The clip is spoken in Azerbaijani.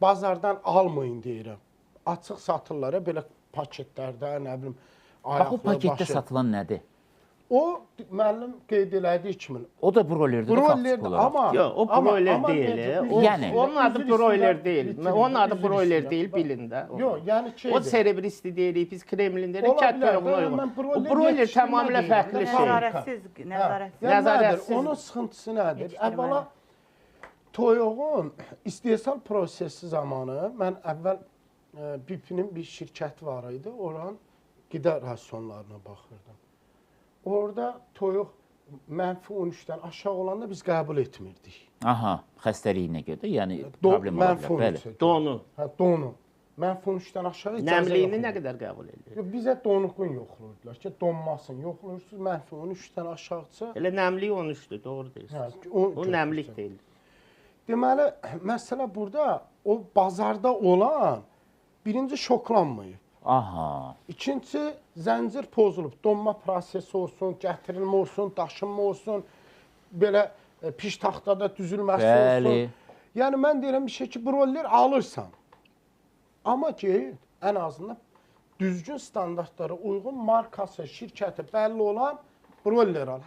Bazardan almayın deyirəm. Açıq satırlar belə paketlərdə, nə bilim, ayaqlı, Bax o paketdə başı. Satılan nədir? O müəllim qeyd elədiyi kimi. O da broilerdir broilerdir amma yox, o broiler deyil. O, yəni onun adı broiler deyil. Onun adı broiler deyil, bilin də. Yox, yəni şeydir. O serebristi deyirik, biz Kremlin deyirik, kət toyuğuna uyğun. O broiler tamamilə fərqli şey. Nəzarətsiz, nəzarətsiz. Nəzarətsiz. Onun sıxıntısı nədir? Əvvəla toyuğun istehsal prosesi zamanı mən əvvəl BIP-nin bir şirkəti var idi, oranın qida rasionlarına baxırdım. Orada toyuq -13-dən aşağı olanda biz qəbul etmirdik. Aha, xəstəliyinə görə, yəni problem ola bilər. Bəli. Donu. Hə, donu. -13-dən aşağı icazə Nəmliyini nə qədər qəbul edir? Yox, bizə donuqun yoxlayırdılar ki, donmasın. Yoxlayırsınız -13-dən aşağıca. Elə nəmlik 13-dür, doğru deyirsiniz. Hə, o nəmlik deyil. Deməli, məsələ burada o bazarda olan birinci şoklanmayıb. Aha. İkinci, zəncir pozulub. Donma prosesi olsun, gətirilmə olsun, daşınma olsun, belə piş taxtada düzülməsi Bəli. olsun. Yəni, mən deyirəm bir şey ki, broiler alırsan. Amma ki, ən azından düzgün standartlara uyğun markası, şirkəti bəlli olan broiler al.